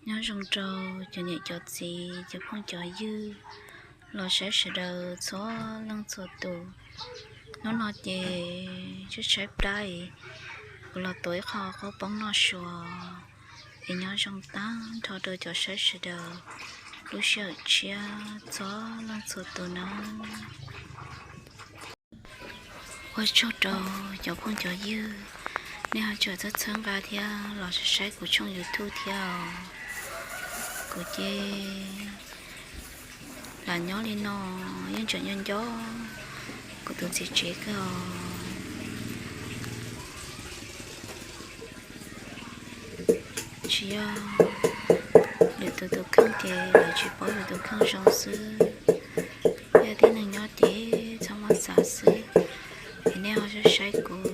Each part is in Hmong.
Nyob zoo rau cov niam cov txiv, cov phooj cov ywg los saib sawv daws txhua leej txhua tus. Hnub no ces tshaib tshaib plab, kuv los tuav ib qho qhaub poob noj sua. Es nyob zoo tag nrho rau cov saib sawv daws lub sij hawm tshiab txhua leej txhua tus nawb. Ua tsaug rau cov phooj cov ywg, nej ho tseem txhawb txhawb nqa thiab los saib kuv tshooj YouTube thiab os. Kuv ces lam nyob li no, yeej tseem nyob nco kuv tus txiv tsev kawg os. Tsis yog lwm tus tus kheej ces lawv tsis paub yus tus kheej zoo xwb, yog tib neeg nyob ces txhob muab xav xwb. Es nej ho saib saib kuv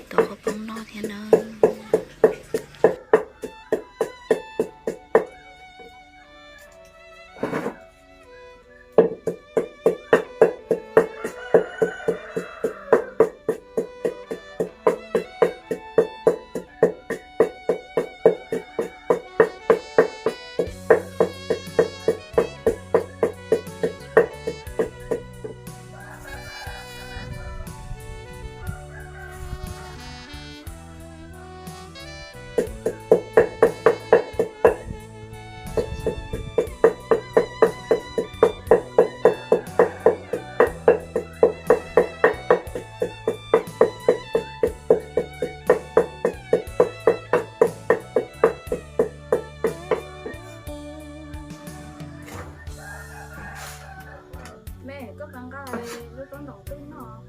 tuav qhaub poob noj thiab nawb. Me, koj nqa lub roob ntoos twj noj.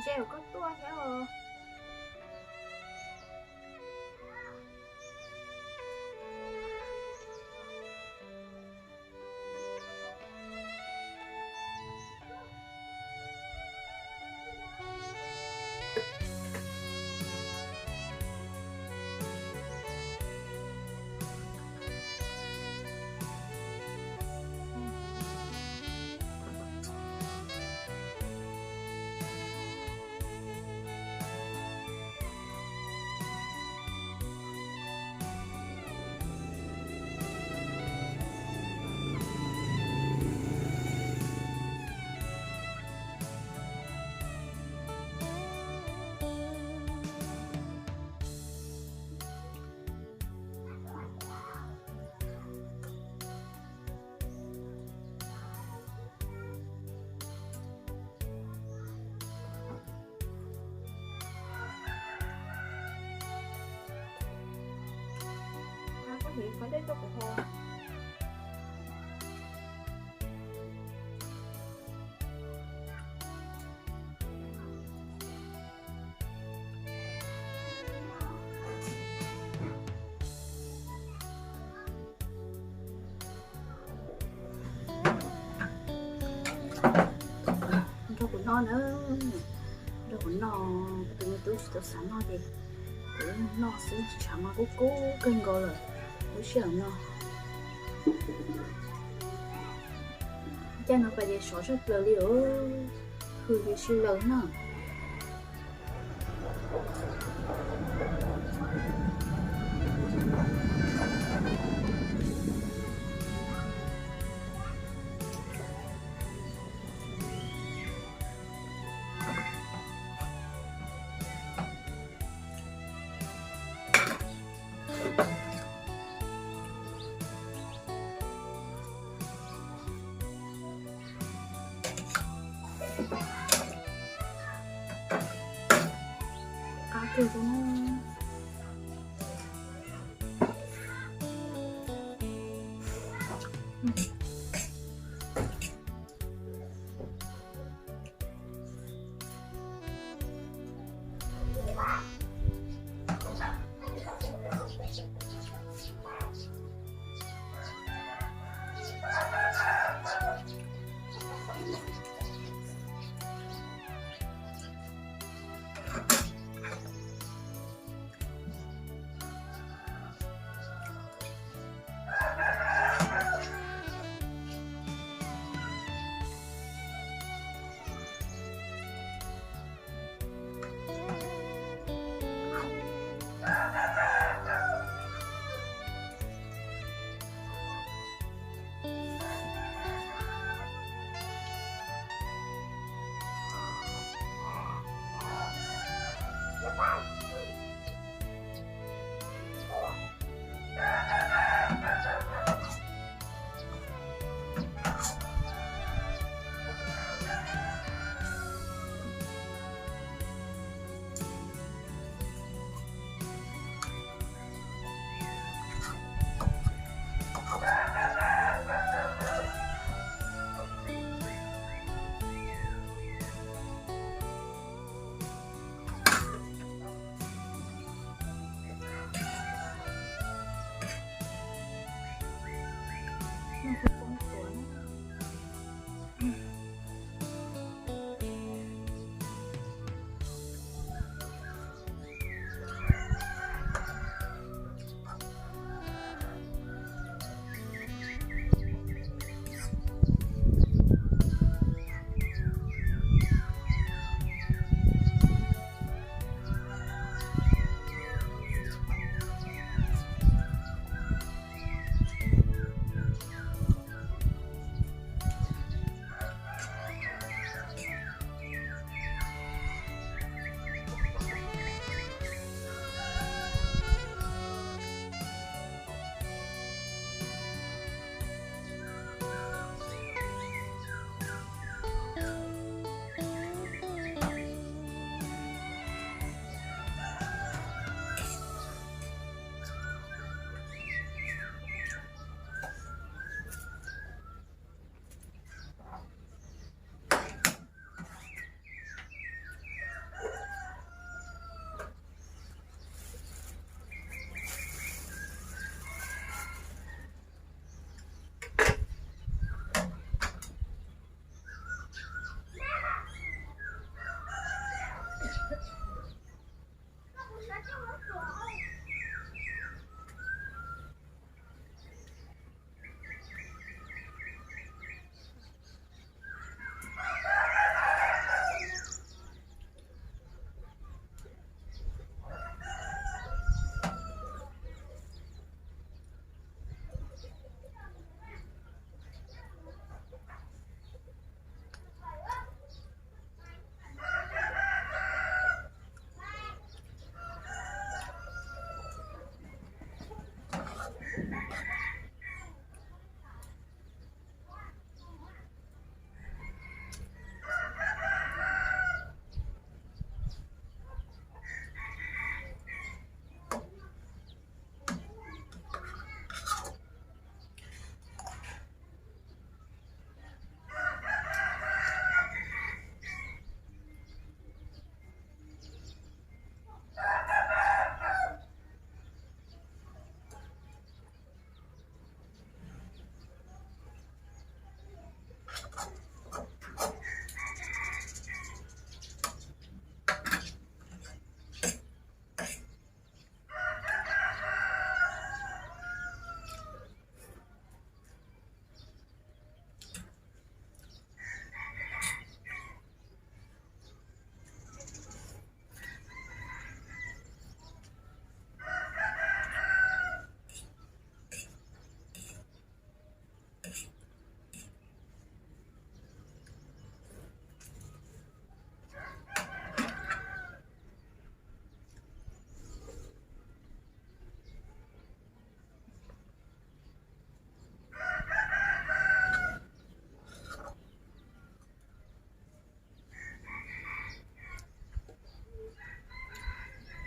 Tseg koj tuaj thiab os. Koj hliv qhov dej tuaj kuv haus. Nrog kuv noj na, nrog kuv noj, kuv tus me tub tsis tau xav noj ces kuv noj xwb, tshav mas kub kub kawg nkaus lawm lub sij hawm no. Caij no pas ces sov tshaj plaws li os, hws li sij laws na. Qab kawg.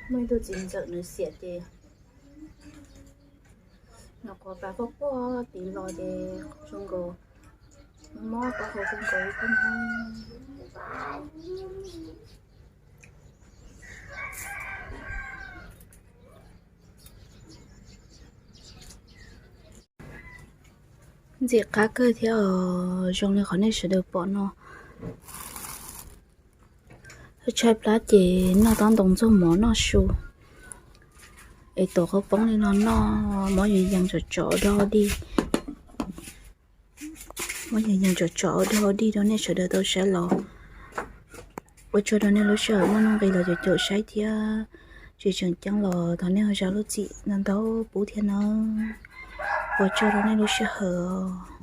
Muaj ib tug txiv ntxawm nws xiam ces nws qhuav pas quaj quaj tid los ces zoo nkaus mob mob taub hau kawg nkaus li thiab no. Ntxim qab kawg thiab os, zoo li qhov nej sawv daws pom no. Tshaib plab ces noj tob ntoo ntxuag mov noj su, es tuav qhov poob li no noj, mob yees yees tsom tsom dog dig. Mob yees yees tsom tsom dog dig rau nej sawv daws tau saib los. Ua tsaug rau nej lub sij hawm muaj nuj nqis los caum caum saib thiab. Tsis tseem ceeb los thov nej ho zam lub txim ntau ntau pub thiab nawb. Ua tsaug rau nej lub sij hawm os.